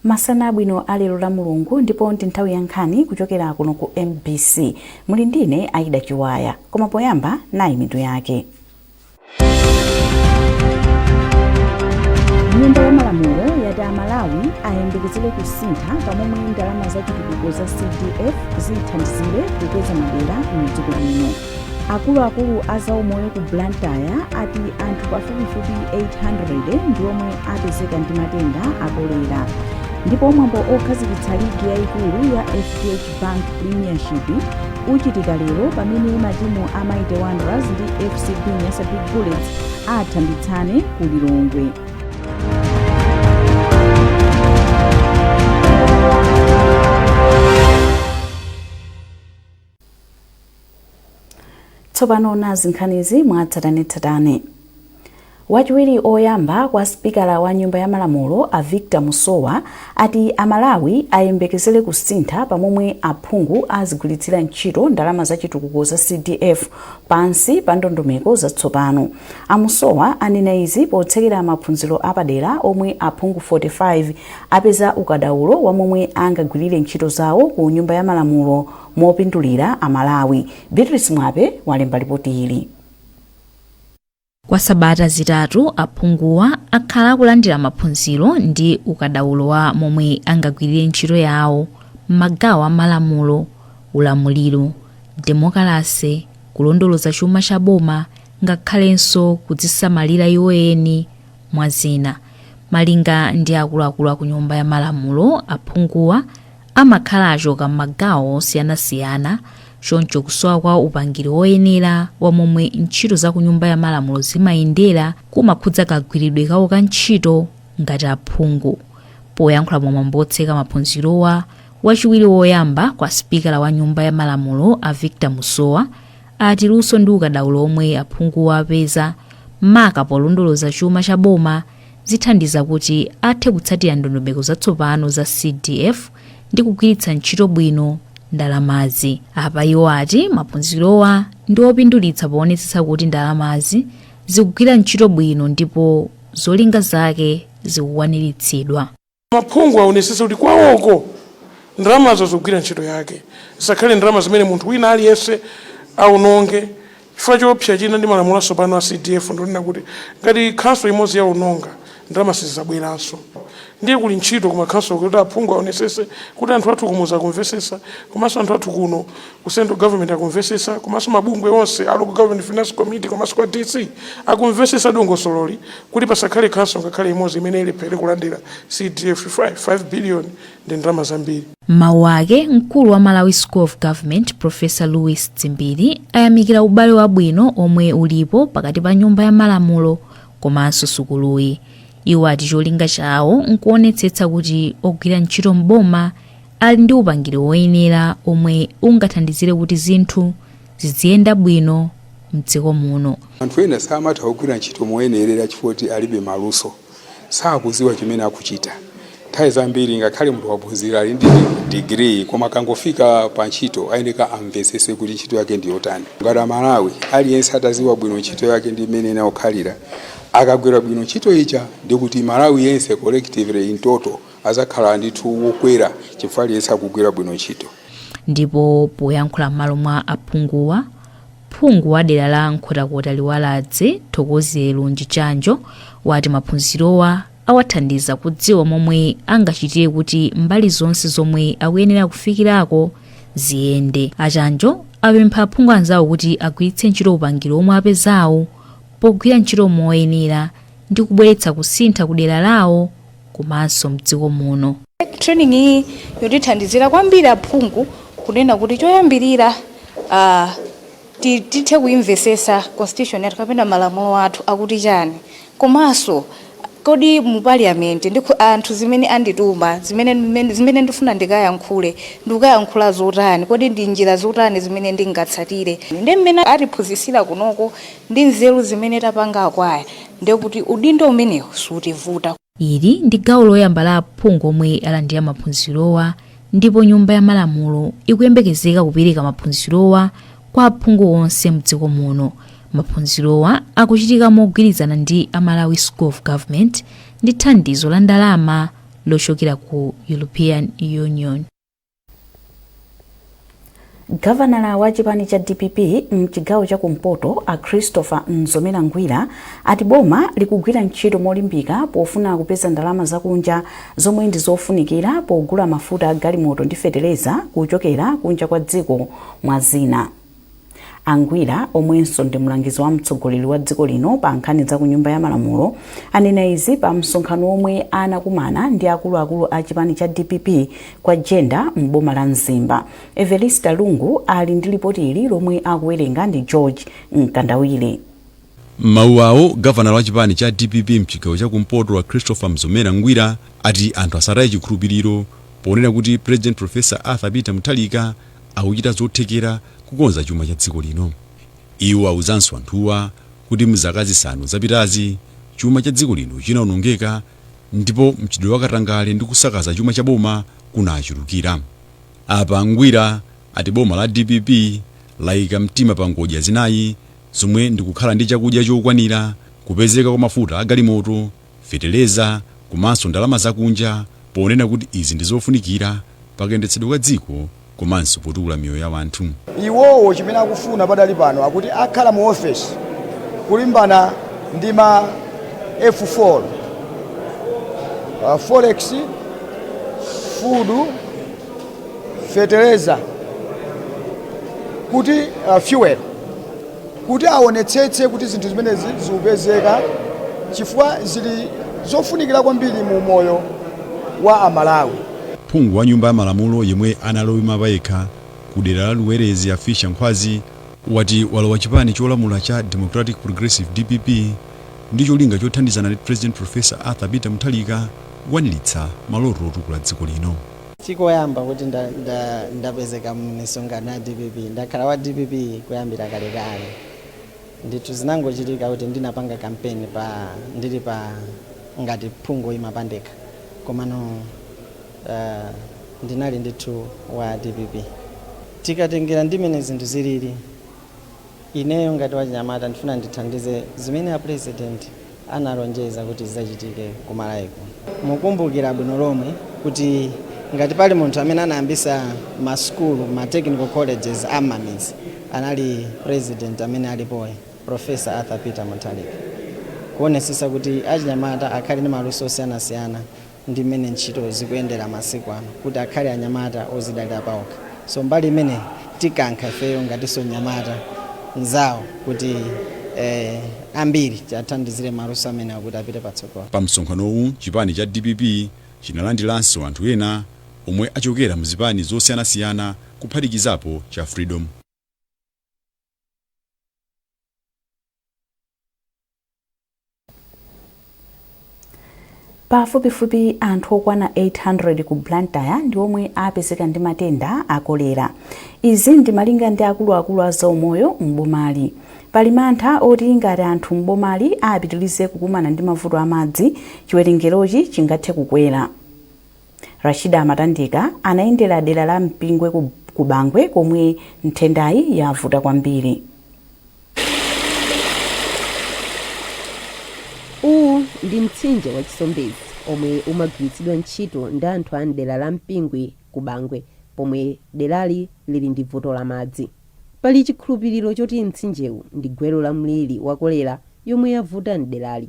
Masana abwino a lero la Mulungu, ndipo ndi nthawi ya nkhani kuchokera kuno ku MBC. Muli ndine Aida Chiwaya, koma poyamba nayi mitu yake. Nyumba ya Malamulo yati Amalawi ayembekezere kusintha pamomwe ndalama za chitukuko za CDF zithandizire kukweza madera mdziko muno. Akuluakulu a zaumoyo ku Blantyre ati anthu pafupifupi 800 ndi omwe apezeka ndi matenda a kolera. Ndipo mwambo okhazikitsa ligi yayikulu ya FDH Bank Premiership uchitika lero pamene matimu a Mighty Wanderers ndi FCB Nyasa Big Bullets athambitsane ku Lilongwe. Tsopano nazi nkhanizi mwatsatanetsatane. Wachiwiri oyamba kwa sipikala wa nyumba ya malamulo a Victor Musowa ati Amalawi ayembekezere kusintha pamomwe aphungu azigwiritsira ntchito ndalama za chitukuko za CDF pansi pa ndondomeko zatsopano. A Musowa anena izi potsekera maphunziro apadera omwe aphungu 45 apeza ukadaulo wa momwe angagwirire ntchito zawo ku nyumba ya malamulo mopindulira Amalawi. Beatrice Mwape walemba lipoti ili. Kwa sabata zitatu aphunguwa akhala akulandira maphunziro ndi ukadaulo wa momwe angagwirire ntchito yawo m'magawo a malamulo, ulamuliro, demokalase, kulondoloza chuma cha boma ngakhalenso kudzisamalira iwo eni, mwa zina. Malinga ndi akuluakulu a ku Nyumba ya Malamulo, aphunguwa amakhala achoka m'magawo osiyanasiyana, choncho kusowa kwa upangiri woyenera wa momwe ntchito za ku Nyumba ya Malamulo zimayendera kumakhudza kagwiridwe kawo ka ntchito ngati aphungu. Poyankhula pa mwambo wotseka maphunzirowa, wachiwiri woyamba kwa sipikala wa Nyumba ya Malamulo a Victor Musowa ati luso ndi ukadaulo omwe aphunguwa apeza maka polondoloza chuma cha boma zithandiza kuti athe kutsatira ndondomeko zatsopano za CDF ndi kugwiritsa ntchito bwino ndalamazi. Apa iwo ati maphunzirowa ndi opindulitsa poonetsetsa kuti ndalamazi zikugwira ntchito bwino ndipo zolinga zake zikukwaniritsidwa. Maphungu aonesese kuti kwawoko ndalamazo zikugwira ntchito yake, zisakhale ndalama zimene munthu wina aliyense aononge, chifukwa choopsa china ndi malamulo atsopano a CDF ndionena kuti ngati council imodzi yaononga ndalama sizidzabweranso. Ndiye kuli ntchito kuma council kuti aphungu aonesese kuti anthu athu kumudzi akumvesesa, komanso anthu athu kuno ku central government akumvesesa, komanso mabungwe onse a Local Government Finance Committee komanso kwa DC akumvesesa dongosololi, kuti pasakhale council ngakhale imodzi imene ilephere kulandira CDF. 5 billion ndi ndalama zambiri. M'mawu ake, mkulu wa Malawi School of Government Professor Louis Dzimbiri ayamikira ubale wabwino omwe ulipo pakati pa Nyumba ya Malamulo komanso sukuluyi. Iwo ati cholinga chawo nkuonetsetsa kuti ogwira ntchito m'boma ali ndi upangiri woyenera omwe ungathandizire kuti zinthu ziziyenda bwino mdziko muno. Anthu ena samatha kugwira ntchito moyenerera chifukwa kuti alibe maluso, sakudziwa chimene akuchita. Nthawi zambiri ngakhale munthu waphunzira, ali ndi degree, koma akangofika pa ntchito ayeneka amvetsetse kuti ntchito yake ndi yotani. Ngati Amalawi, aliyense atadziwa bwino ntchito yake ndi imene inakhalira, akagwira bwino ntchito ija, ndikuti Malawi yense collectively in total azakhala ndithu wokwera chifukwa aliyense akugwira bwino ntchito. Ndipo poyankhula m'malo mwa aphunguwa, phungu wa dera la Nkhotakota Liwaladzi Thokozile Lunji Chanjo wati maphunzirowa awathandiza kudziwa momwe angachitire kuti mbali zonse zomwe akuyenera kufikirako ziyende. A Chanjo apempha aphungu anzawo kuti agwiritse ntchito upangiri omwe apezawo pogwira ntchito moyenera ndi kubweretsa kusintha ku dera lawo komanso mdziko muno. Training iyi yotithandizira kwambiri aphungu kunena kuti choyambirira tithe kuimvesesa constitution yathu kapena malamulo athu akuti chani, komanso kodi mu parliament ndi anthu zimene andituma, zimene ndifuna ndikayankhule, ndikukayankhula zotani, kodi ndi njira zotani zimene ndingatsatire. Ndi mmene atiphunzitsira kunoko ndi nzeru zimene tapanga acquire, ndekuti udindo umenewu sutivuta. Ili ndi gawo loyamba la aphungu omwe alandira maphunzirowa ndipo Nyumba ya Malamulo ikuyembekezeka kupereka maphunzirowa kwa aphungu onse mdziko muno. Maphunzirowa akuchitika mogwirizana ndi a Malawi School of Government ndi thandizo la ndalama Lochokera ku European Union. Gavanala wa chipani cha DPP mchigawo cha kumpoto, a Christopher Mzomera Ngwira, ati boma likugwira ntchito molimbika pofuna kupeza ndalama zakunja zomwe ndi zofunikira pogula mafuta a galimoto ndi feteleza kuchokera kunja kwa dziko, mwa zina. A Ngwira, omwenso ndi mlangizi wa mtsogoleri wa dziko lino pa nkhani za ku Nyumba ya Malamulo, anena izi pa msonkhano omwe anakumana ndi akuluakulu a chipani cha DPP kwa Jenda m'boma la Mzimba. Evelista Lungu ali ndi lipoti ili lomwe akuwerenga ndi George Mkandawire. M'mawu awo, gavanala wa chipani cha DPP mchigawo cha kumpoto wa Christopher Mzomera Ngwira ati anthu asataye chikhulupiriro, ponena kuti President Professor Arthur Peter Mutharika akuchita zothekera kukonza chuma cha dziko lino. Iwo awuzanso anthuwa kuti mzaka 5 zapitazi chuma cha dziko lino chinawonongeka ndipo mchitidwe wa katangale ndi kusakaza chuma cha boma kunachulukira. Apa Ngwira ati boma la DPP layika mtima pa ngodya zinayi, zomwe ndikukhala ndi chakudya chokwanira, kupezeka kwa mafuta a galimoto, feteleza komanso ndalama zakunja, ponena kuti izi ndi zofunikira pakayendetsedwe ka dziko komanso potukula miyoyo ya anthu. Iwowo chimene akufuna padali pano, akuti akhala mu ofesi kulimbana ndi ma F4, forex, food, fertilizer, kuti fuel, kuti aonetsetse kuti zinthu zimenezi zikupezeka, chifukwa zili zofunikira kwambiri mu moyo wa Amalawi. Phungu wa Nyumba ya Malamulo yemwe analowa payekha ku dera la Luwerezi, a Fischer Nkhwazi, wati walowa chipani cholamula cha Democratic Progressive, DPP, ndi cholinga chothandizana ndi President Professor Arthur Peter Mutharika kukwaniritsa maloto otukula dziko lino. Chikoyamba kuti ndapezeka mmisonkhano ya DPP. Ndakhala wa DPP kuyambira kalekale ndithu. Zinangochitika kuti ndinapanga kampeni pa ndili pa ngati phungu oyima pandekha, komano ndinali ndithu wa DPP. Tikatengera ndimene zinthu zilili, ineyo ngati wachinyamata ndifuna ndithandize zimene a President analonjeza kuti zidzachitike kuMalawiko. Mukumbukira bwino lomwe kuti ngati pali munthu amene anayambisa masukulu, ma technical colleges am'mamidzi, anali President amene alipoyo, Professor Arthur Peter Mutharika, kuonesesa kuti achinyamata akhale ndi maluso osiyanasiyana ndi mmene ntchito zikuyendera masiku ano, kuti akhale anyamata ozidalira paokha. So mbali imene tikankha ifeyo ngatinso nyamata nzawo kuti ambiri tiathandizire maluso amene akuti apite patsogolo. Pa msonkhanowu, chipani cha DPP chinalandiranso anthu ena omwe achokera muzipani zosiyanasiyana, kuphatikizapo cha Freedom. Pafupifupi anthu okwana 800 ku Blantyre ndi omwe apezeka ndi matenda a kolera. Izi ndi malinga ndi akuluakulu a zaumoyo m'bomali. Pali mantha oti ngati anthu m'bomali apitirize kukumana ndi mavuto amadzi, chiwerengerochi chingathe kukwera. Rashida Matandika anayendera dera la Mpingwe ku Bangwe komwe nthendayi yavuta kwambiri. Uwu ndi mtsinje wa Chisombezi omwe umagwiritsidwa ntchito ndi anthu a mdera la Mpingwe ku Bangwe, pomwe derali lili ndi vuto la madzi. Pali chikhulupiriro choti mtsinjewu ndi gwero la mliri wa kolera yomwe yavuta mderali.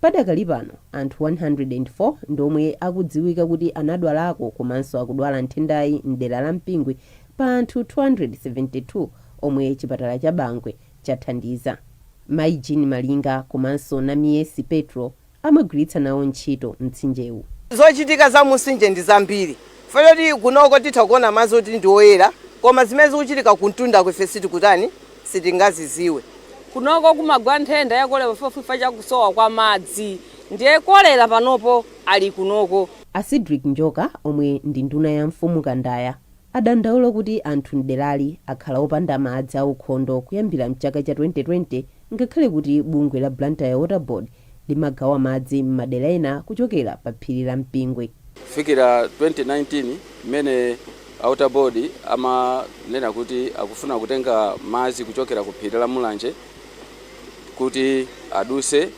Padakali pano anthu 104 ndi omwe akudziwika kuti anadwalako komanso akudwala nthendayi mdera la Mpingwe pa anthu 272 omwe chipatala cha Bangwe chathandiza. Mayi Jean Malinga komanso Namiyesi Petro amagwiritsa nawo ntchito mtsinjewu. Zochitika za mumtsinje ndi zambiri. Chifukwa kunoko titha kuona madzi oti ndi oyera, koma zimene zikuchitika kumtundako ife sitikutani, sitingaziziwe. Kunoko kumagwa nthenda ya kolera pafupifupi chakusowa kwa madzi, ndiye kolera panopo ali kunoko. A Cedric Njoka, omwe ndi nduna ya Mfumu Kandaya, adandaula kuti anthu mderali akhala opanda madzi aukhondo kuyambira mchaka cha 2020, ngakhale kuti bungwe la Blantyre Water Board limagawa madzi m'madera ena kuchokera pa phiri la Mpingwe. Kufikira 2019, mmene Water Board amanena kuti akufuna kutenga madzi kuchokera ku phiri la Mulanje kuti aduse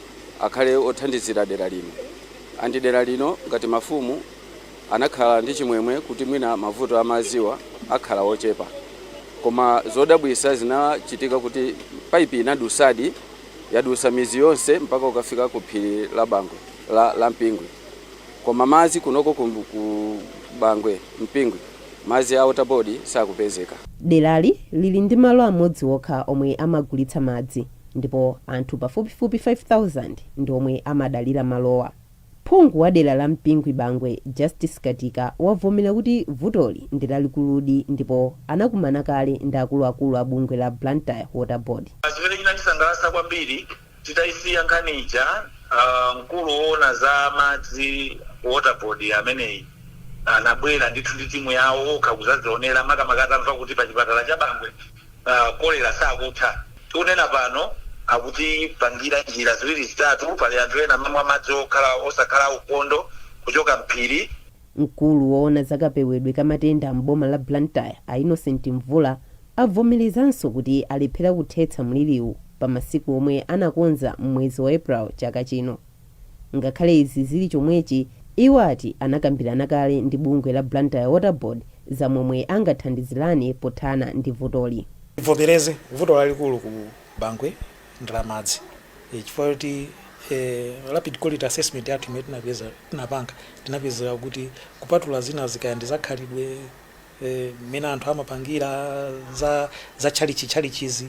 akhale othandizira dera lino. And dera lino ngati mafumu anakhala ndi chimwemwe kuti mwina mavuto amadziwa akhala ochepa, koma zodabwisa zinachitika kuti paipi inadusadi, yadusa mizi yonse mpaka ukafika ku phiri la Bangwe la Mpingwe, koma madzi kunoko ku Bangwe Mpingwe, madzi a Water Board sakupezeka. Derali lili ndi malo amodzi okha omwe amagulitsa madzi, ndipo anthu pafupifupi 5000 ndi omwe amadalira malowa. Phungu wa dera la Mpingwe Bangwe, Justice Katika, wavomera kuti vutoli ndi lalikuludi ndipo anakumana kale ndi akuluakulu a bungwe la Blantyre Water Board. Chimene chinandisangalatsa kwambiri, titayisiya nkhani ija, mkulu woona za madzi, Water Board ameneyi, anabwera ndithu ndi timu yawo okha kuzadzionera, makamaka atamva kuti pa chipatala cha Bangwe kolera sakutha. Tikunena pano akutipangira njira ziwiri zitatu. Pali anthu ena amamwa madzi okhala osakhala aukhondo kuchoka mphiri. Mkulu woona zakapewedwe ka matenda m'boma la Blantyre, a Innocent Mvula, avomerezanso kuti alephera kuthetsa mliriwu pa masiku omwe anakonza m'mwezi wa April chaka chino. Ngakhale izi zili chomwechi, iwo ati anakambirana kale ndi bungwe la Blantyre Water Board za momwe angathandizirane pothana ndi vutoli. Tivomereze, vuto lalikulu ku Bangwe ndi la madzi, chifukwa kuti rapid quality assessment yathu imene tinapeza, tinapanga, tinapeza kuti kupatula zina zikaya ndi zakhalidwe, mmene anthu amapangira za tchalichi tchalichizi,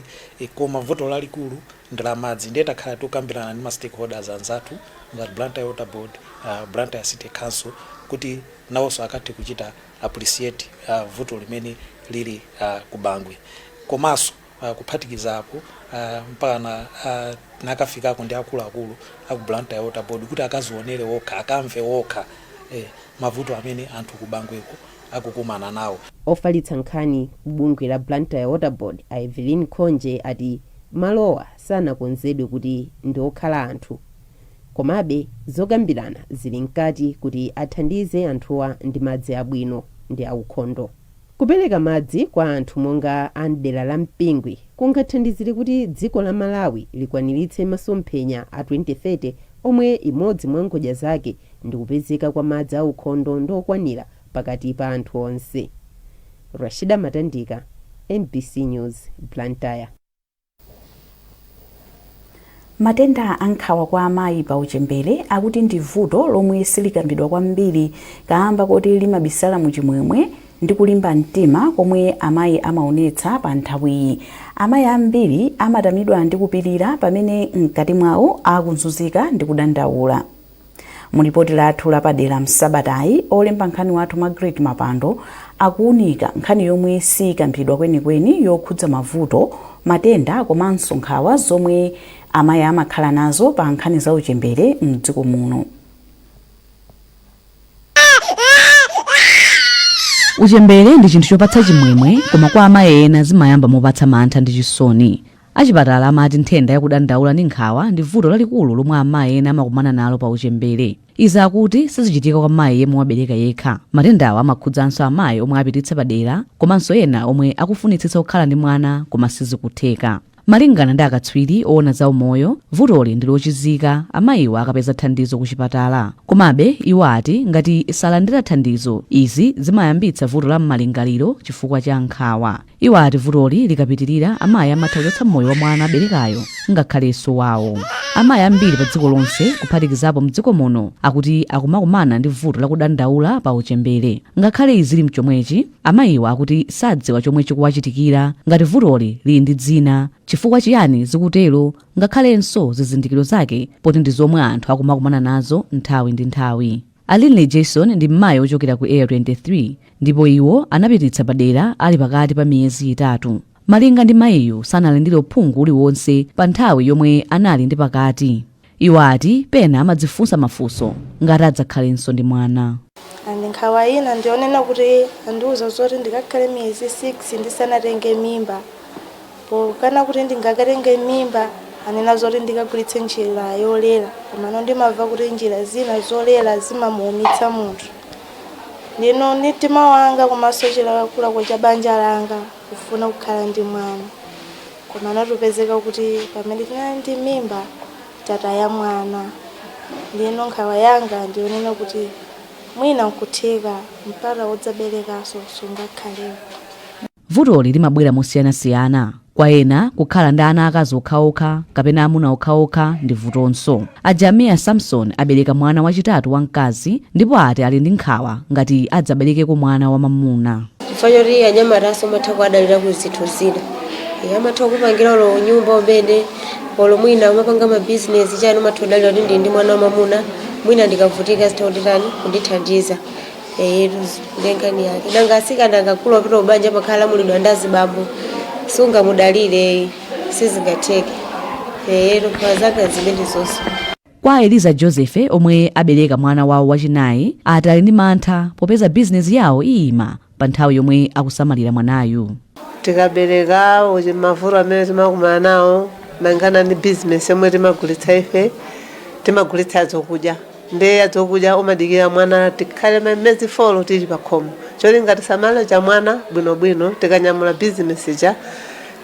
koma vuto lalikulu ndi la madzi. Ndiye takhala tikukambirana ndi ma stakeholders anzathu ngati Blantyre Water Board, Blantyre City Council, kuti nawonso akathe kuchita appreciate vuto limene lili ku Bangwe, komanso kuphatikizapo mpaka nakafikako ndi akuluakulu aku Blantyre Water Board kuti akazionere okha, akamve okha mavuto amene anthu ku Bangweko akukumana nawo. Ofalitsa nkhani ku bungwe la Blantyre Water Board, a Evelyn Khonje, ati malowa sanakonzedwe kuti ndi okhala anthu, komabe zokambirana zili mkati kuti athandize anthuwa ndi madzi abwino ndi aukhondo. Kupereka madzi kwa anthu monga a mdera la Mpingwe kungathandizire kuti dziko la Malawi likwaniritse masomphenya a 2030, omwe imodzi mwa ngodya zake ndi kupezeka kwa madzi aukhondo ndi okwanira pakati pa anthu onse. Rashida Matandika, MBC News, Blantyre. Matenda a nkhawa kwa amayi pa uchembere akuti ndi vuto lomwe silikambidwa kwambiri kaamba koti limabisala mu chimwemwe ndi kulimba mtima komwe amayi amaonetsa pa nthawiyi. Amayi ambiri amatamidwa ndi kupirira pamene mkati mwawo akuzunzika ndi kudandaula. Mu lipoti lathu lapadera msabatayi, olemba nkhani wathu Margaret Mapando akuunika nkhani yomwe sikambidwa kwenikweni yokhudza mavuto, matenda komanso nkhawa zomwe amayi amakhala nazo pa nkhani za uchembere mdziko muno. Uchembere ndi chinthu chopatsa chimwemwe, koma kwa amayi ena zimayamba mopatsa mantha ndi chisoni. Achipatala amati nthenda yakudandaula ndi nkhawa ndi vuto lalikulu lomwe amayi ena amakumana nalo pa uchembere. Izi akuti sizichitika kwa mayi yemwe wabereka yekha. Matendawa amakhudzanso amayi omwe apititsa padera komanso ena omwe akufunitsitsa kukhala ndi mwana koma sizikutheka. Malingana ndi akatswiri oona za umoyo, vutoli ndi lochizika amayiwa akapeza thandizo ku chipatala. Komabe iwo ati ngati salandira thandizo, izi zimayambitsa vuto la m'malingaliro chifukwa cha nkhawa. Iwo ati vutoli likapitirira, amayi amatha kuchotsa moyo wa mwana aberekayo ngakhalenso wawo. Amayi ambiri pa dziko lonse, kuphatikizapo mdziko muno, akuti akumakumana ndi vuto lakudandaula pa uchembere. Ngakhale izi zili mchomwechi, amayiwa akuti sadziwa chomwe chikuwachitikira, ngati vutoli lili ndi dzina, chifukwa chiyani zikutero, ngakhalenso zizindikiro zake, poti ndi zomwe anthu akumakumana nazo nthawi ndi nthawi. A Linley Jason ndi mmayi ochokera ku Area 23 ndipo iwo anapititsa padera ali pakati pa miyezi 3. Malinga ndi mayiyu, sanalandire uphungu uliwonse pa nthawi yomwe anali ndi pakati. Iwo ati pena amadzifunsa mafunso ngati adzakhalenso ndi mwana. And nkhawa ina ndionena kuti andiuza zoti ndikakhale miyezi 6 ndisanatenge mimba. Pokana kuti ndingakatenge mimba, anena zoti ndikagwiritse njira yolera, komano ndimamva kuti njira zina zolera zimamuumitsa munthu. Ndino ndi mtima wanga komanso chilakolako cha banja langa kufuna kukhala ndi mwana, komano tupezeka kuti pamene tinali ndi mimba tataya mwana. Ndiyeno nkhawa yanga ndiyonena kuti mwina nkutheka mpata wodzaberekanso sungakhalepo. Vutoli limabwera mosiyanasiyana. Kwa ena, kukhala ndi ana akazi okhaokha kapena amuna okhaokha ndi vutonso. A Jamia Samson abereka mwana wachitatu wamkazi ndipo ati ali ndi nkhawa ngati adzaberekeko mwana wamamuna. Chifukwa choti anyamataso umatha kuwadalira ku zinthu zina. Amatha kukupangira olo nyumba umene olo mwina umapanga mabizinesi chani, umatha kudalira kuti ndili ndi mwana wamamuna, mwina ndikavutika zitha kunditani, kundithandiza. Ndiye nkhani yake. Nanga asikana akakula kupita kubanja amakhala alamulidwa ndi azibambo, sungamudalire, sizingatheke. Nkhawa zanga zimenezonso. Kwa Eliza Joseph omwe abereka mwana wawo wachinayi, ati ali ndi mantha popeza bizinesi yawo iyima pa nthawi yomwe akusamalira mwanayu. Tikabereka, mavuto amene timakumana nawo malingana ndi bizinesi yomwe timagulitsa ife, timagulitsa zokudya. Ndiye zokudya umadikira mwana tikhale miyezi 4 tili pakhomo, cholinga tisamale cha mwana bwinobwino. Tikanyamula bizinesi cha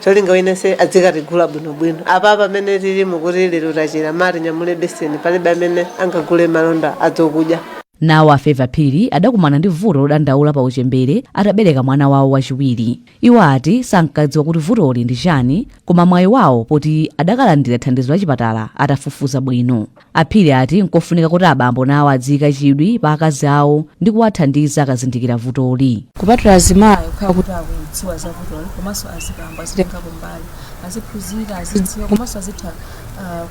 cholinga winense adzikatigula bwinobwino. Apa pamene tili mukuti lero tachira, mati nyamule beseni, palibe amene angagule malonda adzokudya. Nawo a Favor Phiri adakumana ndi vuto lodandaula pa uchembere atabereka mwana wawo wachiwiri. Iwo ati sankadziwa kuti vutoli ndi chani, koma mwayi wawo poti adakalandira thandizo la chipatala atafufuza bwino. Aphiri ati nkofunika kuti abambo nawo adziyika chidwi pa akazi awo ndi kuwathandiza akazindikira vutoli. Kupatula azimayi kukhala kuti akudziwa za vutoli, komanso azibambo azitengapo mbali, aziphunzira, azidziwa, komanso azitha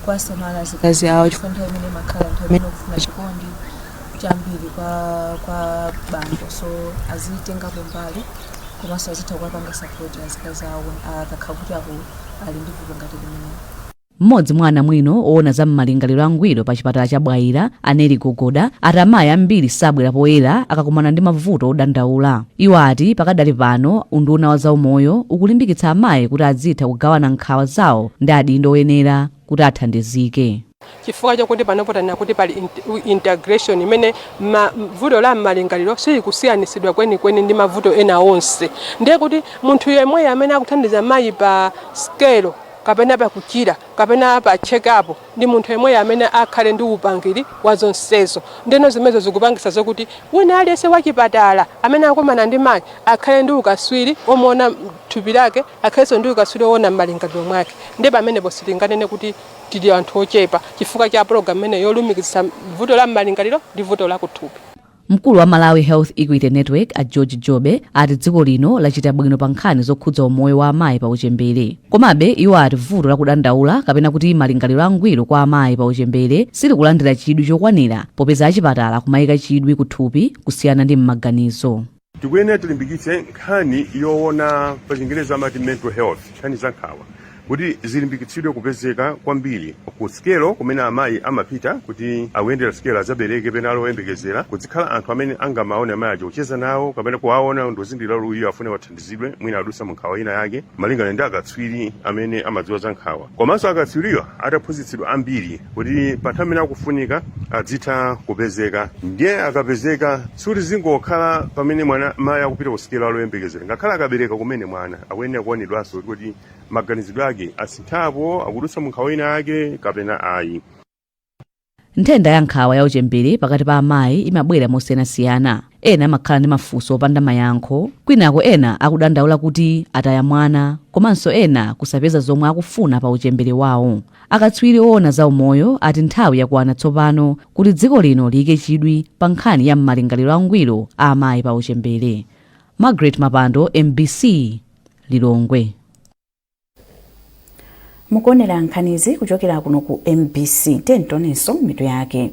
kuwasamala azikazi awo, chifukwa nthawi imene imakhala nthawi imene ukufuna chikondi chambiri kwa bambo. So azitengapo mbali, komanso azitha kuwapanga support azikazi awo akakhala kuti ali ndi vuto ngati limeneli. Mmodzi mwa anamwino owona za m'malingaliro angwiro pa chipatala cha Bwaila, Aneli Gogoda, ati amayi ambiri sabwera poyera akakumana ndi mavuto odandaula. Iwo ati pakadali pano unduna wa zaumoyo ukulimbikitsa amayi kuti azitha kugawana nkhawa zawo ndi adindo oyenera kuti athandizike. Chifukwa chokuti panopo tanena kuti pali integration imene vuto la malingaliro silikusiyanitsidwa kwenikweni ndi mavuto ena onse, ndiye kuti munthu yemweyo amene akuthandiza mayi pa skelo kapena pakuchira kapena pa check up ndi munthu yemweyo amene akhale ndi upangiri wa zonsezo. Ndeno zimenezo zikupangisa zokuti wina aliyense wachipatala amene akumana ndi mayi akhale ndi ukaswiri omuona thupi lake, akhalenso ndi ukaswiri owona m'malingaliro mwake. Ndiye pamenepo sitinganene kuti tili anthu ochepa chifukwa cha program imene yolumikizitsa vuto la m'malingaliro ndi vuto la kuthupi. Mkulu wa Malawi Health Equity Network a George Jobe ati dziko lino lachita bwino pa nkhani zokhudza umoyo wa amayi pa uchembere. Komabe iwo ati vuto lakudandaula kapena kuti malingaliro angwiro kwa amayi pa uchembere silikulandira chidwi chokwanira, popeza achipatala kumayika chidwi kuthupi kusiyana ndi m'maganizo. Tikuyenera tilimbikitse nkhani yoona, pa Chingerezi amati mental health, nkhani za nkhawa kuti zilimbikitsidwe kupezeka kwambiri ku sikelo kumene amayi amapita kuti akuyendera sikelo, adzabereke pena ali oyembekezera, kuzikhala anthu amene angamaone amayi aja, kucheza nawo kapena kuwaona ndozindikira kuti uyu afune wathandizidwe, mwina adusa mu nkhawa ina yake, malingana ndi akatswiri amene amadziwa za nkhawa. Komanso akatswiriwa ataphunzitsidwa ambiri kuti pa nthawi imene akufunika adzitha kupezeka. Ndiye akapezeka, sikuti zingokhala pamene mwana mayi akupita ku sikelo ali oyembekezera, ngakhale akabereka kumene mwana akuyenera kuonedwanso kuti maganizidwe ake asinthapo, akudutsa mu nkhawa ina yake kapena ayi. Nthenda ya nkhawa ya uchembere pakati pa amayi imabwera mosiyanasiyana. Ena amakhala ndi mafunso opanda mayankho, kwinako ena akudandaula kuti ataya mwana, komanso ena kusapeza zomwe akufuna pa uchembere wawo. Akatswiri oona za umoyo ati nthawi yakwana tsopano kuti dziko lino liyike chidwi pa nkhani ya m'malingaliro angwiro a amayi pa uchembere. Margaret Mapando, MBC, Lilongwe. Mukuonera nkhanizi kuchokera kuno ku MBC. Tentonenso mitu yake.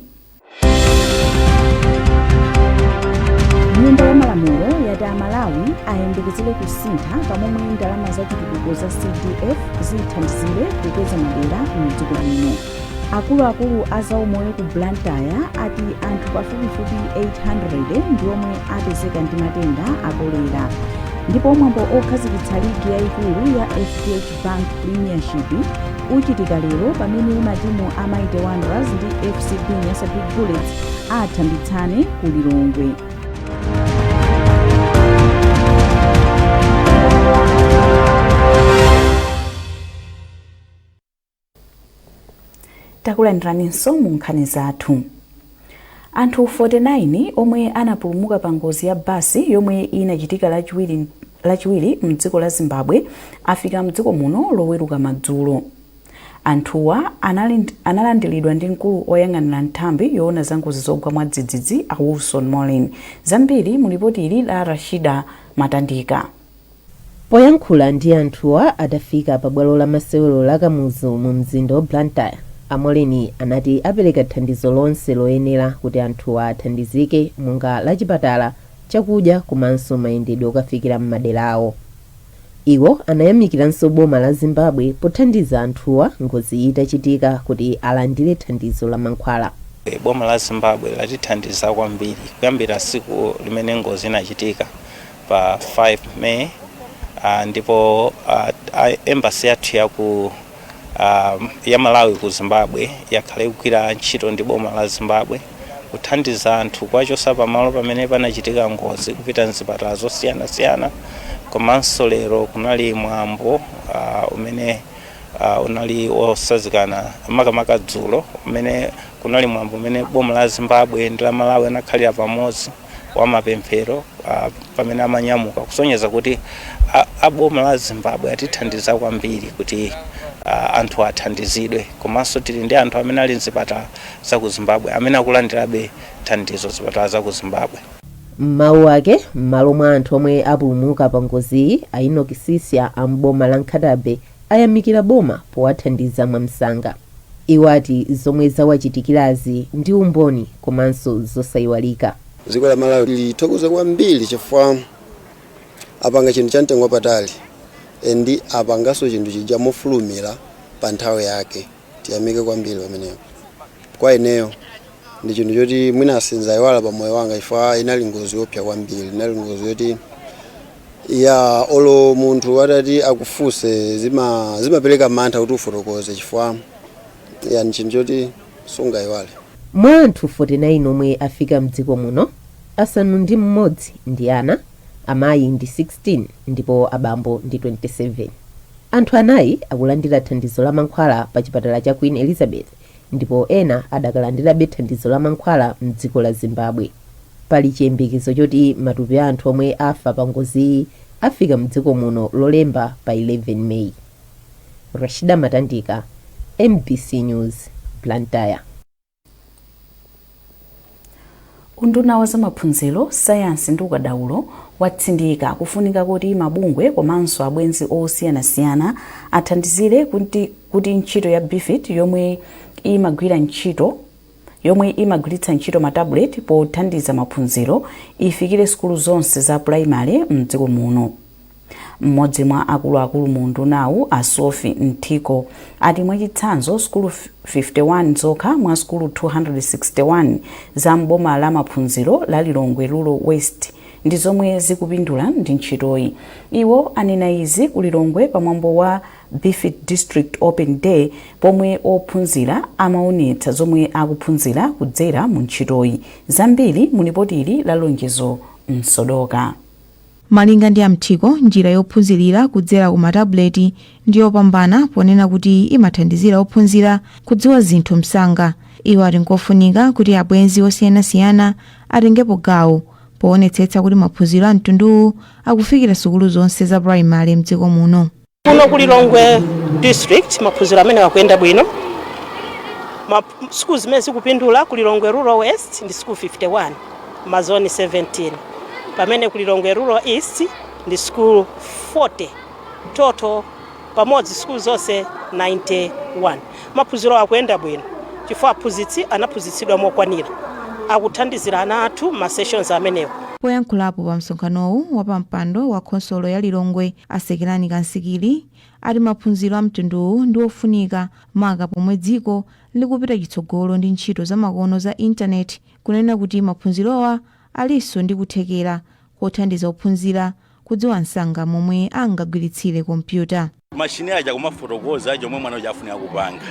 Nyumba ya Malamulo yati Amalawi ayembekezere kusintha pamomwe ndalama za chitukuko za CDF zithandizire kukweza madera mdziko muno. Akuluakulu a zaumoyo ku Blantyre ati anthu pafupifupi 800 ndi omwe apezeka ndi matenda a kolera. Ndipo mwambo okhazikitsa ligi yayikulu ya FDH Bank Premiership uchitika lero pamene matimu a Mighty Wanderers ndi FCB Nyasa Big Bullets athambitsane ku Lilongwe. Takulandiraninso mu nkhani zathu. Anthu 49 omwe anapulumuka pa ngozi ya basi yomwe inachitika lachiwiri mdziko la Zimbabwe afika mdziko muno Loweruka madzulo. Anthuwa analandiridwa ndi mkulu oyang'anira nthambi yoona za ngozi zogwa mwadzidzidzi, a Wilson Molin. Zambiri mu lipoti ili la Rashida Matandika. Poyankhula ndi anthuwa atafika pa bwalo la masewero la Kamuzu mu mzinda wa Blantyre, a Moleni anati apereka thandizo lonse loyenera kuti anthuwa athandizike, monga la chipatala, chakudya komanso mayendedwe okafikira m'madera awo. Iwo anayamikiranso boma la Zimbabwe pothandiza anthuwa ngozi itachitika kuti alandire thandizo la mankhwala. Boma la Zimbabwe latithandiza kwambiri kuyambira siku limene ngozi inachitika pa 5 May, ndipo embassy yathu yaku ya Malawi ku Zimbabwe yakhala ikugwira ntchito ndi boma la Zimbabwe kuthandiza anthu, kuwachosa pamalo pamene panachitika ngozi kupita mzipatala zosiyanasiyana. Komanso lero kunali mwambo umene unali osazikana, makamaka dzulo, umene kunali mwambo umene boma la Zimbabwe ndi la Malawi anakhalira pamodzi wa mapemphero pamene amanyamuka, kusonyeza kuti a boma la Zimbabwe atithandiza kwambiri kuti anthu athandizidwe. Komanso tili ndi anthu amene ali mzipatala za ku Zimbabwe amene akulandirabe thandizo zipatala za ku Zimbabwe. M'mawu ake m'malo mwa anthu omwe apulumuka pa ngoziyi, a Enoch Sisya amboma la Nkhata Bay ayamikira boma powathandiza mwamsanga. Iwo ati zomwe zawachitikirazi ndi umboni komanso zosayiwalika. Dziko la Malawi lithokoza kwambiri chifukwa apanga chinthu cha mtengo wapatali ndi apanganso chinthu chija mofulumira pa nthawi yake. Tiyamike kwambiri pamenepo. Kwa ineyo ndi chinthu choti mwina sinzayiwala pa moyo wanga, chifukwa inali ngozi yopsa kwambiri. Inali ngozi yoti ya olo munthu atati akufunse zimapereka mantha kuti ufotokoze, chifukwa ya ndi chinthu choti sungayiwale. Mwa anthu 49 omwe afika mdziko muno, 6 ndi ana, amayi ndi 16 ndipo abambo ndi 27. Anthu 4 akulandira thandizo la mankhwala pa chipatala cha Queen Elizabeth ndipo ena adakalandirabe thandizo la mankhwala mdziko la Zimbabwe. Pali chiyembekezo choti matupi a anthu omwe afa pa ngoziyi afika mdziko muno Lolemba pa 11 Meyi. Rashida Matandika, MBC News, Blantyre. Unduna wa zamaphunziro, sayansi ndi ukadaulo watsindika kufunika kuti mabungwe komanso abwenzi osiyanasiyana athandizire kuti ntchito ya BEFIT yomwe imagwiritsa ntchito matablet pothandiza maphunziro ifikire sukulu zonse za pulaimale mdziko muno. Mmodzi mwa akuluakulu mu undunawu, a Sophie Mthiko, ati mwachitsanzo sukulu 51 zokha mwa sukulu 261 za mboma la maphunziro la Lilongwe Rural West ndi zomwe zikupindula ndi ntchitoyi. Iwo anena izi ku Lilongwe pamwambo wa BEFIT District Open Day, pomwe ophunzira amaonetsa zomwe akuphunzira kudzera mu ntchitoyi. Zambiri mu lipoti ili la Lonjezo Msodoka. Malinga ndi a Mthiko, njira yophunzirira kudzera ku matabuleti ndi yopambana ponena kuti imathandizira ophunzira kudziwa zinthu msanga. Iwo ati nkofunika kuti abwenzi osiyanasiyana atengepo gawo poonetsetsa kuti maphunziro a mtunduwu akufikira sukulu zonse za purayimale mdziko muno. Kuno ku Lilongwe District maphunziro amene akuyenda bwino. Sukulu zimene zikupindula ku Lilongwe Rural West ndi sukulu 51 mazoni 17, pamene ku Lilongwe Rural East ndi sukulu 40, total pamodzi sukulu zonse 91. Maphunziro akuyenda bwino chifukwa aphunzitsi anaphunzitsidwa mokwanira, akuthandizira ana athu ma sessions amenewo. Poyankhulapo pa msonkhanowu, wapampando wa khonsolo ya Lilongwe, a Sekelani Kansikili, ati maphunziro a mtunduwu ndi ofunika maka pomwe dziko likupita chitsogolo ndi ntchito zamakono za intaneti, kunena kuti maphunzirowa alinso ndi kuthekera kothandiza ophunzira kudziwa msanga momwe angagwiritsire kompyuta. Mashini aja kumafotokoza chomwe mwana uja afunika kupanga,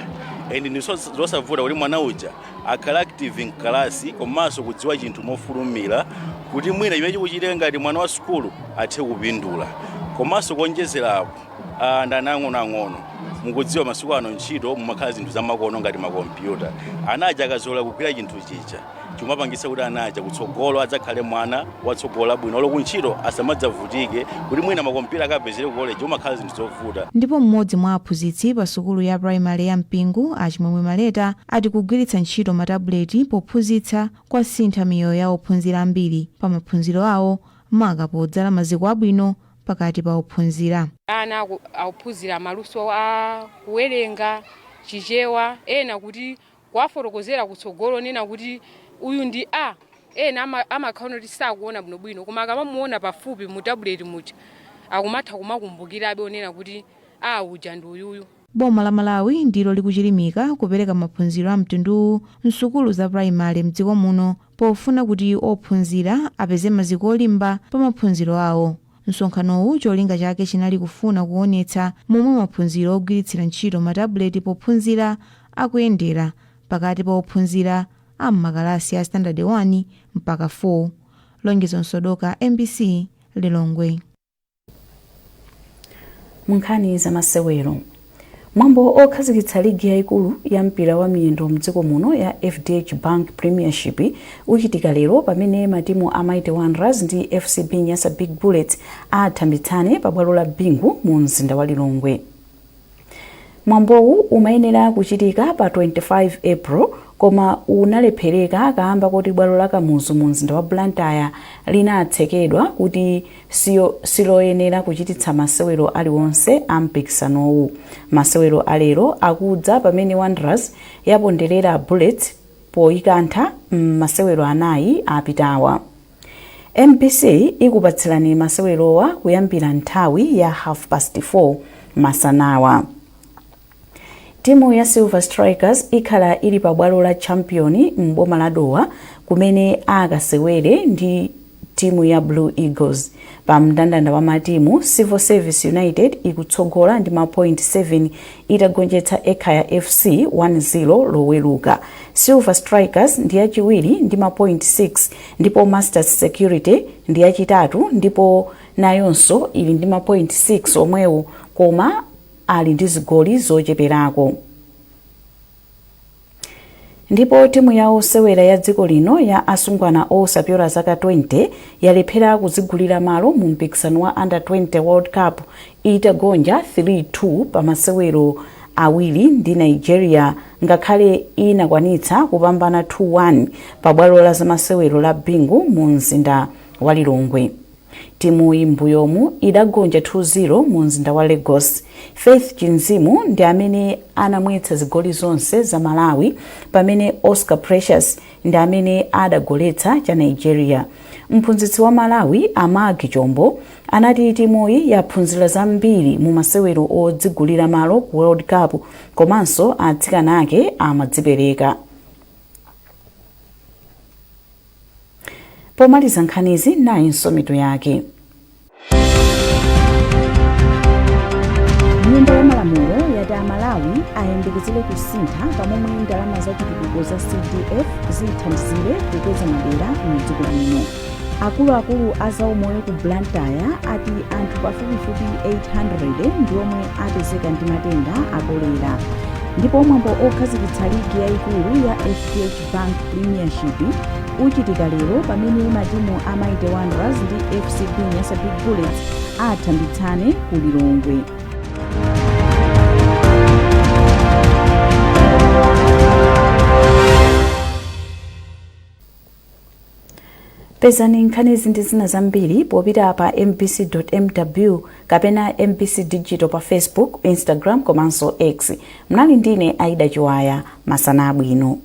and ndi zosavuta kuti mwana uja akhale active mkalasi komanso kudziwa chinthu mofulumira, kuti mwina chimene chikuchitika ngati mwana wa sukulu athe kupindula. Komanso kuonjezerapo, ndi ana ang'onoang'ono. Mukudziwa masiku ano ntchito mumakhala zinthu zamakono ngati makompyuta. Ana aja akazolowera kugwira chinthu chija, chimapangisa kuti ana aja kutsogolo adzakhale mwana watsogolo labwino, olo kuntchito asamadzavutike kuti mwina makompyuta akapezere ku college umakhala zinthu zovuta. Ndipo mmodzi mwa aphunzitsi pa sukulu ya primary ya Mpingu, a Chimwemwe Maleta, ati kugwiritsa ntchito matabuleti pophunzitsa kwasintha miyoyo ya ophunzira ambiri pa maphunziro awo, maka podzala maziko abwino pakati pa ophunzira. Ana akuphunzira maluso a kuwerenga Chichewa, ena kuti kuwafotokozera kutsogolo nena kuti uyu ndi a, ena amakhala kuti sakuona bwinobwino, koma akamamuona pafupi mu tabuleti muja akumatha kumakumbukirabe onena kuti a uja ndi uyuyu. Boma la Malawi ndilo likuchilimika kupereka maphunziro a mtunduwu m'sukulu za pulayimale mdziko muno pofuna kuti ophunzira apeze maziko olimba pa maphunziro awo. Msonkhanowu cholinga chake chinali kufuna kuonetsa momwe maphunziro ogwiritsira ntchito matabuleti pophunzira akuyendera pakati pa ophunzira a m'makalasi a Standard 1 mpaka 4. Lonjezo Msodoka, mbc, Lilongwe. Munkhani za masewero, mwambo okhazikitsa ligi yayikulu ya mpira wa miyendo mdziko muno ya FDH Bank Premiership uchitika lero pamene matimu a Mighty Wanderers ndi FCB Nyasa Big Bullets athambitsane pa bwalo la Bingu mu mzinda wa Lilongwe. Mwambowu umayenera kuchitika pa 25 April koma unalephereka kaamba koti bwalo la Kamuzu mu mzinda wa Blantyre linatsekedwa kuti siloyenera kuchititsa masewero aliwonse a mpikisanowu. Masewero alero akudza pamene Wanderers yaponderera Bullets poyikantha m'masewero anayi apitawa. Mbc ikupatsirani masewerowa kuyambira nthawi ya 4:30 masanawa. Timu ya Silver Strikers ikhala ili pa bwalo la Champion m'boma la Dowa kumene akasewere ndi timu ya Blue Eagles. Pa mndandanda wa matimu, Civil Service United ikutsogola ndi ma point 7 itagonjetsa Ekhaya FC 1-0 loweruka. Silver Strikers ndi yachiwiri ndi ma point 6 ndipo Masters Security ndi yachitatu ndipo nayonso ili ndi ma point 6 omwewo koma ali ndi zigoli zocheperako. Ndipo timu ya osewera ya dziko lino ya asungwana osapyola zaka 20 yalephera kuzigulira malo mu mpikisano wa Under 20 World Cup itagonja 3-2 pa masewero awiri ndi Nigeria ngakhale inakwanitsa kupambana 2-1 pa bwalo la zamasewero la Bingu mu mzinda wa Lilongwe. Timuyi m'mbuyomu idagonja 2-0 mu mzinda wa Lagos. Faith Chinzimu ndi amene anamwetsa zigoli zonse za Malawi pamene Oscar Precious ndi amene adagoletsa cha Nigeria. Mphunzitsi wa Malawi a Maggie Chombo anati timuyi yaphunzira zambiri mu masewero odzigulira malo ku World Cup komanso atsikana ake amadzipereka. Pomaliza nkhanizi, nayinso mitu yake. Nyumba ya Malamulo yati Amalawi ayembekezere kusintha pamomwe ndalama za chitukuko za CDF zithandizire kukweza madera mdziko muno. Akuluakulu a zaumoyo ku Blantyre ati anthu pafupifupi 800 ndi omwe apezeka ndi matenda a kolera. Ndipo mwambo okhazikitsa ligi yayikulu ya FDH Bank Premiership uchitika lero pamene matimu a Mighty Wanderers ndi FCB Nyasa Big Bullets athambitsane ku Lilongwe. Pezani nkhanizi ndi zina zambiri popita pa mbc.mw kapena MBC Digital pa Facebook, Instagram komanso X. Mnali ndine Aida Chiwaya. Masana abwino.